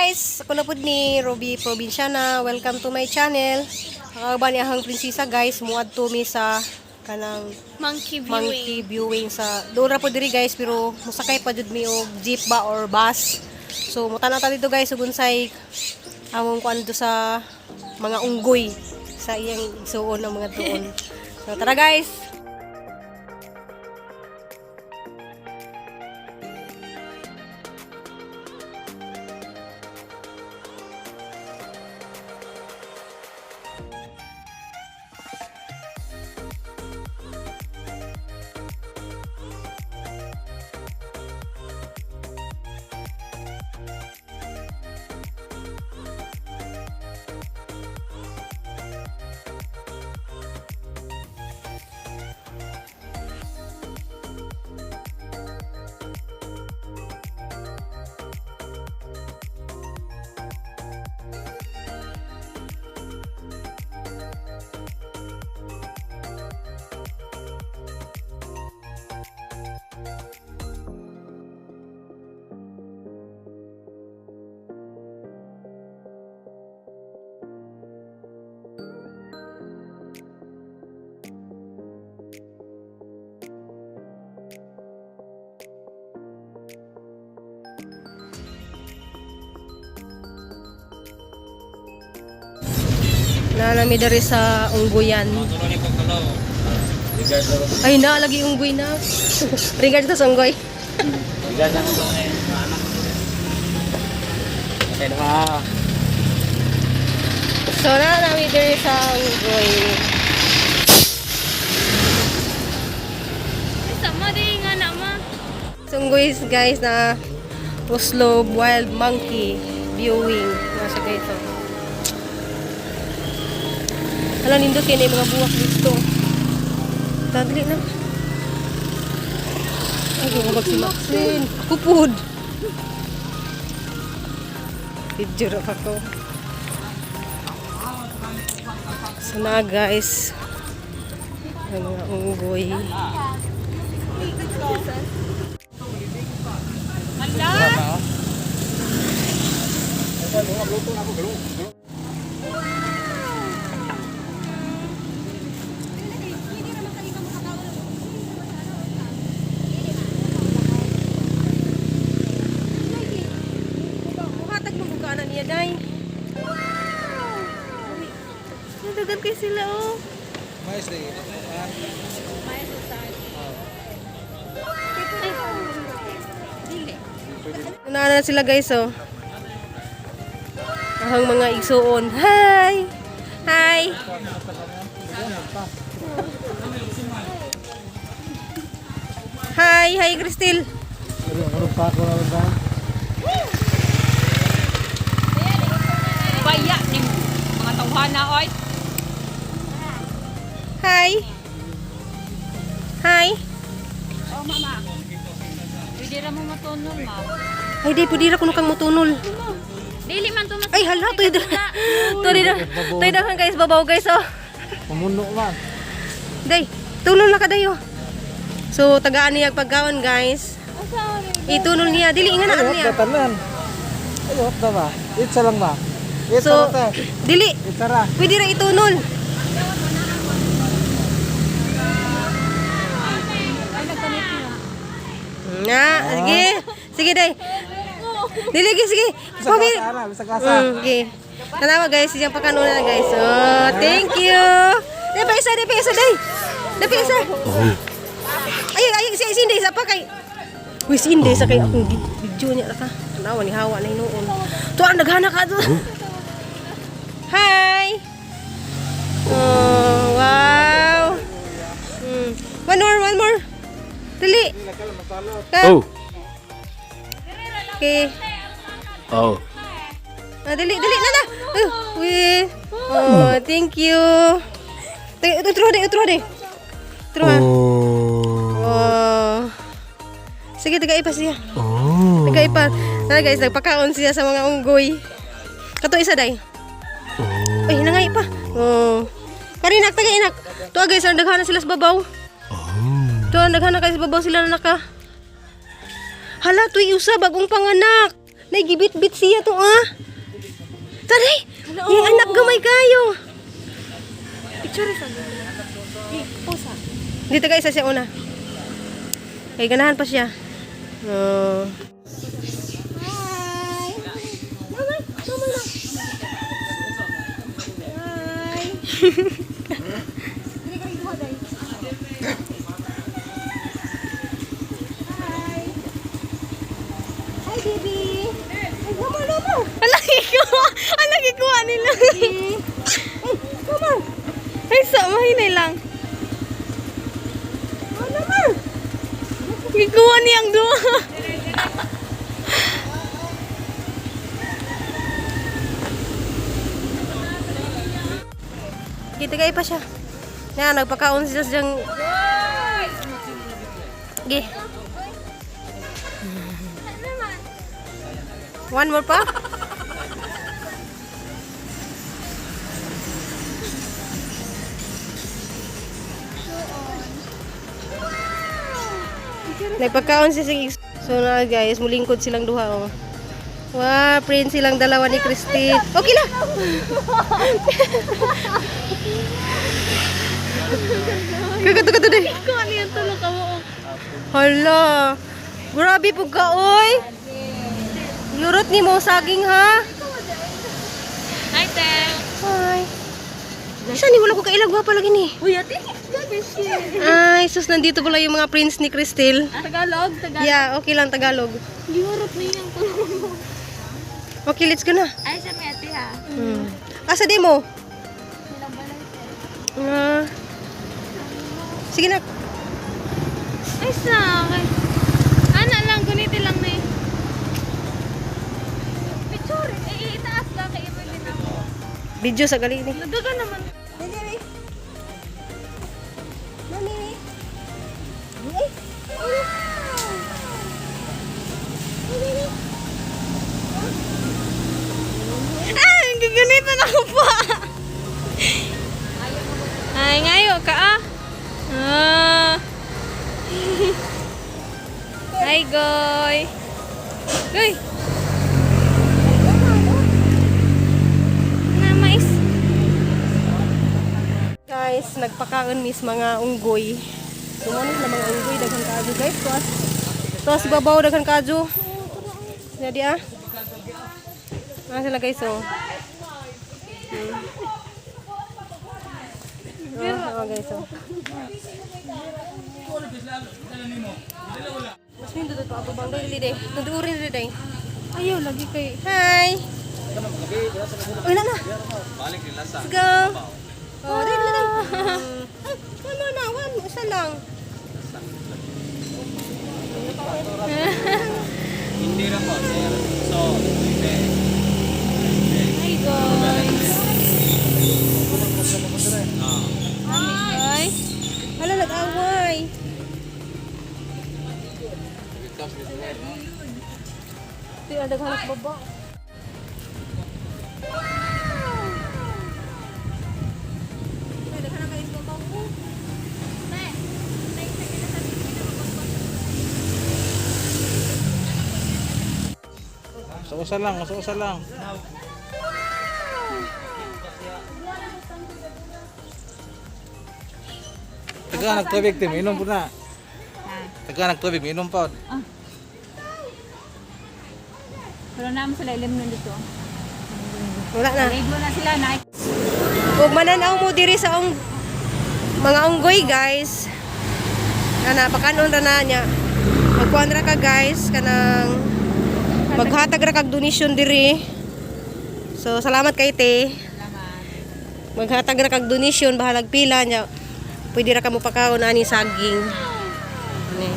Guys! Ako na pud ni Ruby Provinciana. Welcome to my channel. Nakakaba ni ahang prinsesa, guys. Muadto mi sa kanang Monkey viewing. Monkey viewing sa doon ra po diri, guys, pero mosakay pa jud mi og jeep ba or bus. So mutanaw ta dito, guys, ug unsay among kuan dito sa mga unggoy sa iyang isuon ng mga tuon. So tara, guys. Nanami diri sa unggoyan. Ay na, lagi unggoy na. Regard sa unggoy. So nanami diri sa unggoy. Sama di nga na ma. So unggoy, guys, na Oslo Wild Monkey Viewing. Nasa, guys, oh. Hala, nindot kay na yung mga buwak dito. Tadali na. Ay, gumabag si Maxine. Ako pud. Video ra pa ko. So na, guys. Ang mga unggoy. Muhatag mo buka na niya, day. Wow! Nadagan kay sila, oh. Mais di. Una na sila, guys, oh. Ang mga igsuon. Hi! Hi! Hi! Hi, Cristel! pa ko na ba? Baya ning mga tawhana oy. Hi! Hi! Oh mama. Pwede ra mo matunol, ma. Ay, di, pwede ra kuno kang mutunol. Dili man to mas. Ay, hala, tuy da. Tuy da. Tuy da, guys, babaw, guys, oh. Pamuno man. Day, tunol na ka dayo. So, tagaan niya pagkaon, guys. Itunol niya. Dili, nga na Ay, niya. hot tanan. Ay, hot na ba? Itsa lang ba? Itsa So, ra te. dili. Itsa ra. Pwede ra itunol. Na, sige. Sige, day. Dili, sige, sige. Bisa Pabi. kasa ra, bisa kasa. Sige. Tanawa, guys, siyang pagkanunan, guys. Oh, thank you. Di pa isa, di pa isa, day. Di pa isa. Ay, ay, si si Inday sa pa kay. Uy, si Inday sa kay akong video niya ra ka. Tanawa ni hawa na hinuon. Tuan naghana ka to. Hi. Oh, wow. One more, one more. Dali. Ka. Oh. Okay. Oh. Ah, dali, dali, na, na. Uy. Oh, thank you. Tay, utro de, utro de. Utro ha. Oh. Sige, taga ipa siya. Oh. Taga ipa. Tara, guys, nagpakaon siya sa mga unggoy. Kato isa day. Ay, nangay pa. Oh. Karinak, taga inak. Tuwa, guys, ang daghana sila sa babaw. Tuwa, ang daghana kayo sa babaw sila na naka. Hala, tuy usa bagong panganak. Naigibit-bit siya to ah. Taray! Yung anak gamay kayo. Picture sa Pusa. Dito guys, sa siya una. Kay ganahan pa siya. Oh. Hi. Mama, mama na. Hi. Dili ka rin duha, day. Hi. Hi, baby. Ay, mama, mama. Ang laki ko. Ang laki kuha nila. Ay, mama. Ay, sa mahinay lang. Mama. Gikuha niyang duha. Kita kay pa siya. Na, nagpakaon sila siyang... Gi. One more pa? Nagpakaon siya siyang. So na guys, mulingkod silang duha oh. Wow, friend silang dalawa ni Christine. Okay lang. Kagato kato din. Kuha niyang tulog ka mo. Hala. Grabe po ka, oy. Yurot ni mo saging ha. Hi, Tel. Hi. Isa ni wala ko kailag pa lagi ni. Uy, ate. Grabe siya. Ay, sus, nandito pala yung mga prince ni Christine. Tagalog, Tagalog. Yeah, okay lang Tagalog. Yurot niyang tulog. Okay, let's go na. Ay, sa may ate ha. Asa di mo? Ah. Sige na. Ay, sa akin. Ana lang, guniti lang na eh. Picture, eh, itaas lang kay Evelyn ako. Video sa galing ni. Nagaga naman. Mami. Mami. Ay. Ah, gaganito na ako pa. Ay, ngayo ka ah. Ah. Hi, Goy. Goy. Na mais. Guys, nagpakaon mis mga unggoy. So, ano na mga unggoy, daghan kaadyo guys. Tuas, tuas ibabaw, daghan kaadyo. Jadi ah. Ah, sila guys, oh. Oh, oh, guys, oh. Mas nindot pa ako bang dili day. Tundurin dili day. Ayaw, lagi kay. Hi. Uy, na na. Let's go. Oh, dali dali. Ay, wala na, one, isa lang. Hindi na po, sir. So, hindi. Hi, Goy. Hi, Goy. Hala, nag-away. Di, ang daghan sa baba. Ay, daghan na kayo sa baba ko. Usa-usa lang, usa-usa lang. Taga nagtubig tim, inom po na. Taga nagtubig, inom pa. Pero naman sila ilim nun dito. Wala na. Ligo na sila, na. Ug mananaw mo diri sa mga unggoy guys. Ana pakanon ra na niya. Magkuan ra ka guys kanang maghatag ra kag donation diri. So salamat kay te. Maghatag ra kag donation bahalag pila niya. Pwede ra ka mo pakaon ani saging. Ani.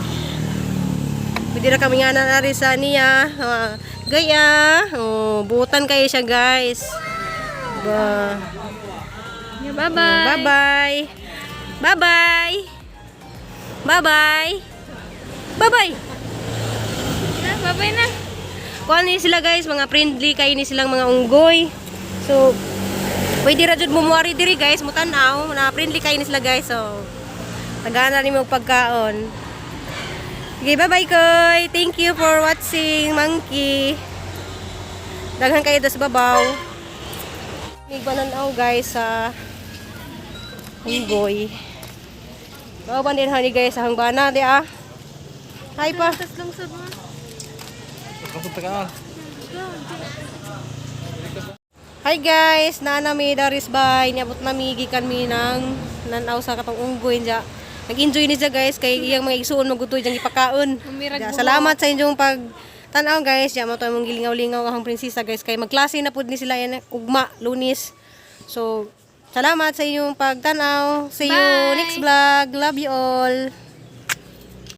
Pwede ra kami nga na ari sa niya. Ah, gaya. Oh, butan kayo siya guys. Ba. Bye-bye. Bye-bye. Bye-bye. Bye-bye. Bye-bye. Na, bye-bye na. Kuan ni sila guys, mga friendly kayo ni silang mga unggoy. So, pwede ra jud mumuari diri guys, mutan-aw na friendly kayo ni sila guys. So, tagana ni mo pagkaon. Okay, bye-bye koy. Thank you for watching, monkey. Daghan kayo das babaw. Migbananaw guys sa Unggoy. Bawa din hani guys sa hangbana di ah. Hi pa. Tas lungsod mo. Lungsod tagaan. Hi guys, naa mi daris bay, niabot nami gikan mi ng nanaw sa katong unggoy niya. Nag-enjoy ni siya guys kay iyang mga igsuon magutoy diyang ipakaon. Umirag Ja, buhok. salamat sa inyong pag tan-aw guys. Ja mo to imong gilingaw-lingaw ang prinsesa guys kay magklase na pud ni sila yan ugma Lunes. So, salamat sa inyong pagtan-aw. See you Bye. next vlog. Love you all.